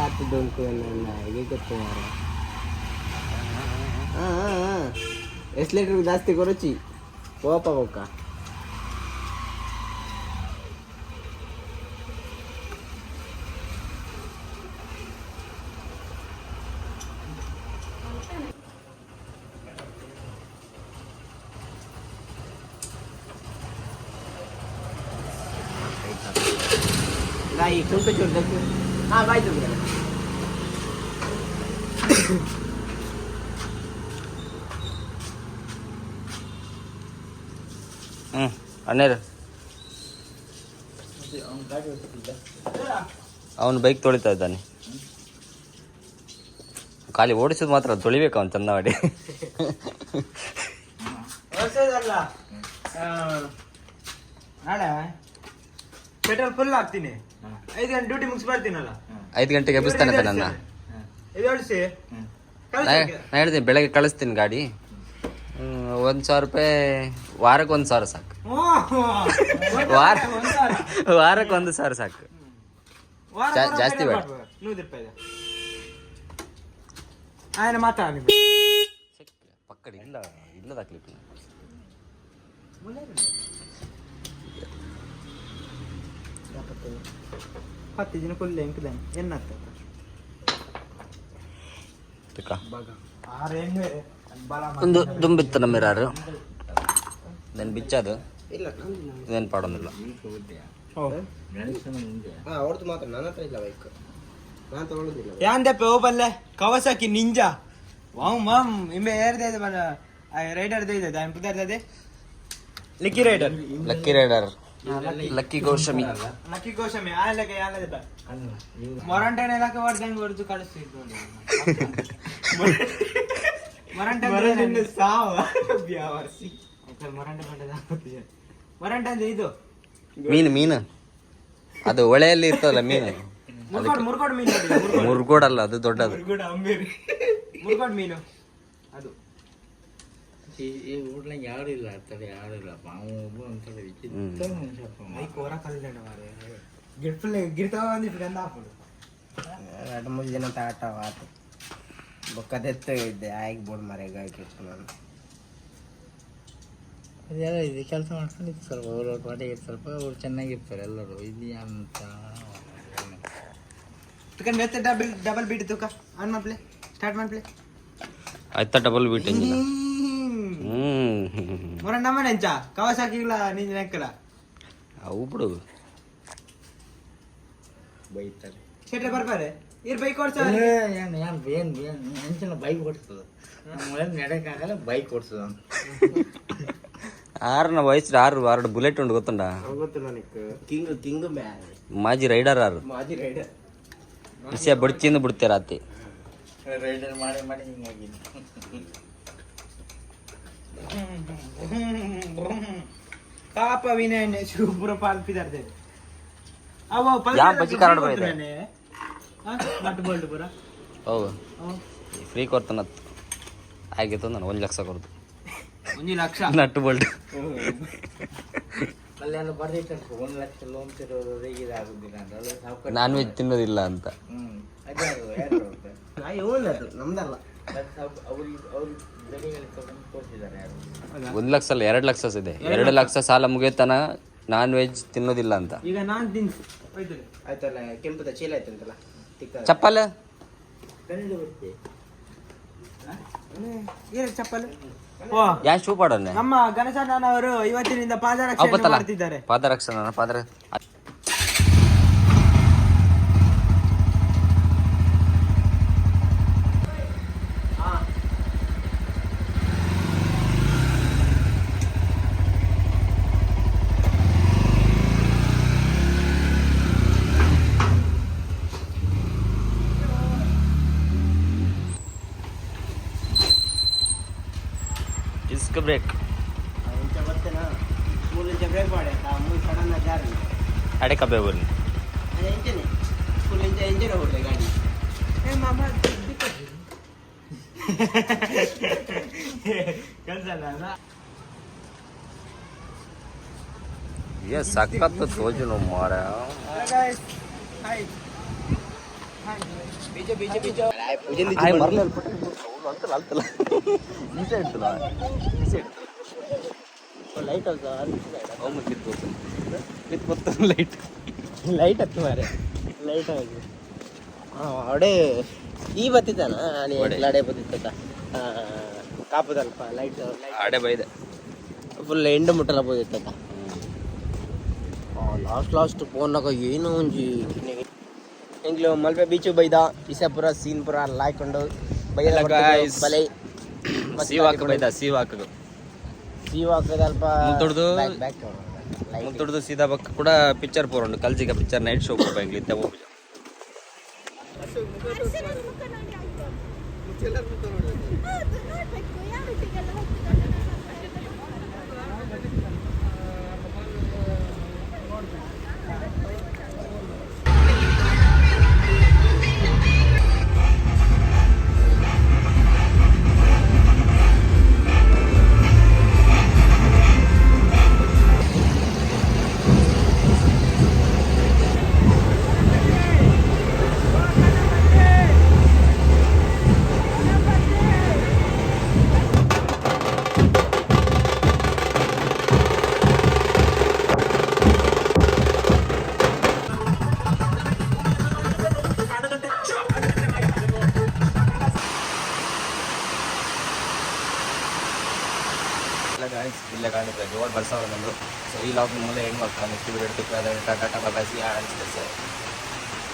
ಆತು ಡೊಂಕು ಹೇಗೆ ಗೊತ್ತು ಮಾರ್ರೆ. ಹಾಂ ಹಾಂ ಹಾಂ ಎಷ್ಟು ಲೀಟ್ರ್ ಜಾಸ್ತಿ ಕೊರಚಿ ಕೋಪ ಬೊಕ್ಕ. ಈ ಕುಂಟು ಚೂರು. ಹಾಂ, ಬಾಯ್ತು. ಹ್ಞೂ ಅಣ್ಣೇರು, ಅವನು ಬೈಕ್ ತೊಳಿತಾ ಇದ್ದಾನೆ. ಖಾಲಿ ಓಡಿಸೋದು ಮಾತ್ರ, ತೊಳಿಬೇಕು ಅವನು ಚಂದ ಮಾಡಿ. ಹೊಸದಲ್ಲ. ನಾಳೆ ಪೆಟ್ರೋಲ್ ಫುಲ್ ಹಾಕ್ತೀನಿ. 5 ಗಂಟೆ ಡ್ಯೂಟಿ ಮುಗಿಸಿ ಬರ್ತೀನಲ್ಲ. 5 ಗಂಟೆಗೆ ಎಬ್ಬಿಸ್ತಾನೆ ನನ್ನ. ಇದು ಹೊಡ್ಸಿ. ನಾ ನಾ ಹೇಳ್ತೀನಿ, ಬೆಳಗ್ಗೆ ಕಳಿಸ್ತೀನಿ ಗಾಡಿ. 1,000 ರೂಪಾಯಿ, ವಾರಕ್ಕೆ 1,000 ಸಾಕು. ವಾರ ವಾರಕ್ಕೆ 1,000 ಸಾಕು. ಜಾಸ್ತಿ ಬೇಡ. 100 ರೂಪಾಯಿ ఆయన ಮಾತಾಡಿ. ಪಕ್ಕಡಿ ಇಲ್ಲ ಇಲ್ಲದ ಕ್ಲಿಪ್. 10 ದಿನ ಫುಲ್ ಎಂಕದ ಎನ್ನತ್ತ. ಆರು ಎಣ್ಣೆ ಬಲ. ಒಂದು ದುಂಬಿತ್ತು ನಮ್ಮಿರಾರು then ಬಿಚ್ಚದು. ಇಲ್ಲ. ಇದೇನು ಪಾಡೊಂದಿಲ್ಲ. ಹಾಂ, ಅವ್ರದ್ದು ಮಾತ್ರ. ನನ್ನ ಹತ್ರ ಇಲ್ಲ ಬೈಕ್, ನಾನು ತಗೊಳ್ಳೋದಿಲ್ಲ. ಯಾಂದಪ್ಪ ಓಬಲ್ಲೆ ಕವಸಾಕಿ ನಿಂಜಾ ವಾವ್ ಮಾಮ್ ಇಂಬೆ ಏರ್ದೆ ಇದೆ ಬಲ ರೈಡರ್ ಇದೆ than ಪುದರ್ದೆ lucky rider. Lucky rider, lucky Goswami. Lucky Goswami ಆಲಕ ಯಾಲದ ಬ ಮೊರಂಟನ ಇಲಾಖೆ ಹೊಡ್ದಂಗೆ ಹೊಡೆದು ಕಳಿಸ್ತಿದ್ದು. ಮೊರಂಟ ಸಾವ ಬ್ಯಾವರ್ಸಿ. ಮೊರಂಟ ಬಂಡದ ಮೊರಂಟ ಅಂದ್ರೆ ಇದು. ಮೀನು ಮೀನು, ಅದು ಹೊಳೆಯಲ್ಲಿ ಇರ್ತದಲ್ಲ ಮೀನು. ಮುರ್ಗೋಡ್ ಮುರ್ಗೋಡ್ ಮೀನು ನೋಡಿ, ಮುರ್ಗೋಡ್. ಮುರ್ಗೋಡಲ್ಲ, ಅದು ದೊಡ್ಡದು. ಮುರ್ಗೋಡ್ ಮೀನು ಅದು. ಈ ಊರ್ನಾಗ ಯಾರು ಇಲ್ಲ, ಆ ಯಾರು ಇಲ್ಲಪ್ಪ. ಅವ ಒಬ್ಬ ಒಂಥರ ವಿಚಿತ್ರ ಮನುಷ್ಯಪ್ಪ ಅವ. ಬೈಕ್ ಹೊರ ಕಲ್ದಂಡ ಮಾರೆ ಗಿಡ್ಫುಲ್ ಗಿರ್ತಾವ ಒಂದು ಗಂಧ ಹಾಪುಡು. 2-3 ಜನ ತಾಟ ಆತು ಬೊಕ್ಕದೆತ್ತ ಇದ್ದೆ ಆಯ್ಕೆ ಬೋರ್ಡ್ ಮರೆ ಗಾಯಕ್ಕೆ ನಾನು. ಅದೆಲ್ಲ ಇದು ಕೆಲಸ ಮಾಡ್ಕೊಂಡು ಇದು ಸ್ವಲ್ಪ ಅವ್ರವ್ರ ಪಾಟಿಗೆ ಸ್ವಲ್ಪ ಅವ್ರು ಚೆನ್ನಾಗಿರ್ತಾರೆ ಎಲ್ಲರೂ. ಇದು ಅಂತ. ತುಕ ಮೆತ್ತ ಡಬಲ್ ಡಬಲ್ ಬೀಟ್ ತುಕ ಆನ್ ಮಾಡ್ಪ್ಲೆ, ಸ್ಟಾರ್ಟ್ ಮಾಡ್ಪ್ಲೆ. ಆಯ್ತಾ, ಡಬಲ್ ಬೀಟ್ ಇಂಜಿನ್. ಹ್ಮ್. ಮೊರ ನಮ್ಮ ನೆಂಚ ಕವಾಸಾಕಿಗ್ಲ ನಿಂಜ ನೆಕ್ಕಲ. ಅವು ಬಿಡು. ಬೈತಾರೆ. ಶೆಟ್ರೆ ಬರ್ಪಾರೆ ಇರ್ ಬೈಕ್ ಓಡ್ಸ. ಏನು ಏನು ಏನು ಏನು ಎಂಚಿನ ಬೈಕ್ ಓಡಿಸ್ತದ? ನಮ್ಮ ನಡೆಯಕ್ಕಾಗಲ್ಲ, ಬೈಕ್ ಓಡಿಸ್ತದ. ಆರನ ವಯಸ್ಸು ಆರು ಆರು ಬುಲೆಟ್ ಉಂಟು, ಗೊತ್ತುಂಡ? ಗೊತ್ತಿಲ್ಲ ನನಗೆ. King king man. ಮಾಜಿ ರೈಡರ್ ಆರು. ಮಾಜಿ ರೈಡರ್. ವಿಷಯ ಬಡ್ಚಿಂದ ಬಿಡ್ತೇ ರಾತ್ರಿ. ರೈಡರ್ ಮಾಡಿ ಮಾಡಿ ಹಿಂಗಾಗಿದೆ. ಪಾಪ ವಿನಯ್ ಶುಭ್ರ ಪಾಲ್ಪಿದಾರ್ದೆ ಅವ. ಯಾ ಬಜ್ಜಿ ಕರಡ್ ಬೈದೆ? ನಟ್ ಬೋಲ್ಟ್ ಪೂರ. ಹೌದು, ಫ್ರೀ ಕೊಡ್ತಾನತ್ ಆಗಿತ್ತು ನಾನು 1 ಲಕ್ಷ ಕೊಡ್ದು. 1 ಲಕ್ಷ. Nut bolt. ಅಲ್ಲೆಲ್ಲ ಬರ್ದಿಟ್ಟು 1 ಲಕ್ಷ ಲೋನ್ ತಿರೋದು ಇದಾಗುದಿಲ್ಲ ಅಂತ ಅದು ಸಾವ್ಕಾರ್. ನಾನ್ ವೆಜ್ ತಿನ್ನೋದಿಲ್ಲ ಅಂತ. ಹ್ಮ್, ಅದೇ ಅದು ಯಾರು ಅವ್ರದ್ದು? ಇವನದು, ನಮ್ದಲ್ಲ. ಮತ್ತೆ ಅವ್ರಿಗೆ ಅವ್ರಿಗೆ ದಣಿಗಳಿಗೆ ತಗೊಂಡು ತೋರಿಸಿದ್ದಾರೆ ಯಾರು. 1 ಲಕ್ಷ ಅಲ್ಲ, 2 ಲಕ್ಷ ಇದೆ. 2 ಲಕ್ಷ ಸಾಲ ಮುಗಿಯೋತನ ನಾನ್ ವೆಜ್ ತಿನ್ನೋದಿಲ್ಲ ಅಂತ. ಈಗ ನಾನ್ ತಿನ್ಸ್ ಹೋಯ್ತು. ಆಯ್ತಲ್ಲ, ಕೆಂಪದ ಚೀಲ ಆಯ್ತಂತಲ್ಲ ತಿಕ್ಕ. ಚಪ್ಪಲ್. ಕನ್ನಡ ಬರ್ತಿ. ಏನು ಚಪ್ಪಲ್ ಓ. ಯಾ ಶೂ ಪಾಡೋನೆ. ನಮ್ಮ ಗಣೇಶಣ್ಣನವರು ಇವತ್ತಿನಿಂದ ಪಾದರಕ್ಷೆ ಬತ್ತಲ್ಲ. ಮಾಡ್ತಿದ್ದಾರೆ. ಪಾದರಕ್ಷಣ ಪಾದರ. Disc brake. ಇಂಚ ಬರ್ತೇನಾ, 3 ಇಂಚ ಬ್ರೇಕ್ ಮಾಡಿ ಆಯ್ತಾ, ಮೂರು ಸಡನ್ ಜಾರಿ. ಅಡೆ ಕಬ್ಬೆ ಬರ್ಲಿ. ಅದೇ ಇಂಚನೆ ಫುಲ್ ಇಂಚ ಇಂಜಿನ್ ಹೋಗ್ಲಿ ಗಾಡಿ. ಏ ಮಾಮ ಕೆಲ್ಸ ಅಲ್ಲ. ಏ ಸಖತ್ತು ತೋಜು ಮಾರ. Hi hi. ಆಯ್ ಮರ್ಲ ಅಲ್ತಲ್ಲ ಅಲ್ತಲ್ಲ ಈ ಸೈಡ್ ಇರ್ತಲ್ಲ ಈ ಸೈಡ್. ಲೈಟ್ ಅವನು ಕಿತ್ ಕಿತ್ ಗೊತ್ತ ಲೈಟ್. ಲೈಟ್ ಹತ್ತು ಮಾರೆ ಲೈಟ್ ಆಗಿ. ಹಾಂ, ಅಡೆ ಈ ಬತ್ತಿತ್ತಾನ. ಒಡೆ. ಲಡೆ ಬತ್ತಿತ್ತ ಕಾಪುದಲ್ಪ ಲೈಟ್. ಆಡೆ ಬೈದೆ. ಫುಲ್ ಎಂಡು ಮುಟ್ಟಲ ಬೋದಿತ್ತ. ಲಾಸ್ಟ್ ಲಾಸ್ಟ್ ಫೋನ್ನಾಗ ಏನೋ ಒಂಜಿ. ಎಂಗ್ಲು ಮಲ್ಪೆ ಬೀಚು ಬೈದ ಇಸ ಪೂರ ಸೀನ್ ಪೂರ ಲಾಯ್ಕೊಂಡು ಬೈದ. Hello guys. ಬಲೆ. ಸೀವಾಕ್ ಬೈದ ಸೀವಾಕ್. ಸೀವಾಕದಲ್ಪ. ಮುತ್ತುಡ್ದು- ಬ್ಯಾಕ್ ಬ್ಯಾಕ್. ಮುತ್ತುಡ್ದು ಸೀದಾ ಬಕ್ಕ ಕೂಡ ಪಿಕ್ಚರ್ ಪೋರಂಡು ಕಲ್ಜಿಗ ಪಿಕ್ಚರ್ ನೈಟ್ ಶೋ ಎಂಗ್ಲಿ ಇತ್ತೆ ಹೋಗುಜ. ಅರ್ಶನನ ಮುಖ ನೋಡಿ ಆಯ್ತು. ಹೌದು, ನೋಡ್ಬೇಕು ಯಾರೊಟ್ಟಿಗೆಲ್ಲ ಹೋಗ್ತಿದ್ದಾಳೆ ನನ್ನ ಹತ್ರ. ಇಲ್ಲ ಗಾಯ್ಸ್, ಇಲ್ಲ ಕಾಣಿದ್ರೆ ಜೋರ್ ಬರ್ಸವ್ರ ಬಂದು. ಸೊ ಈ ಲಾಗ್ ಮೂಲೆ ಹೆಂಗ್ ಮಾಡ್ತಾರೆ next video. Tata tata bye, C.